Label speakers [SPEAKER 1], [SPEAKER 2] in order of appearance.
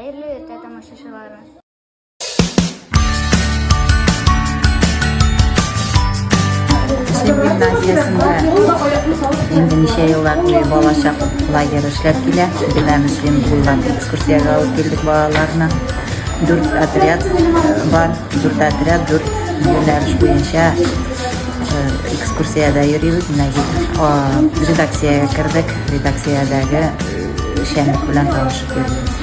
[SPEAKER 1] Хәерле иртә, тамашачыларыбыз!
[SPEAKER 2] Мөслим гимназиясендә инде ничә еллар буе балачак лагеры эшләп килә. Менә Мөслим буйлап экскурсиягә алып килдек балаларны. Дүрт отряд бар, дүрт отряд, дүрт юнәлеш буенча экскурсиядә йөрибез. Менә редакциягә кердек, редакциядәге эшчәнлек белән танышып йөрибез.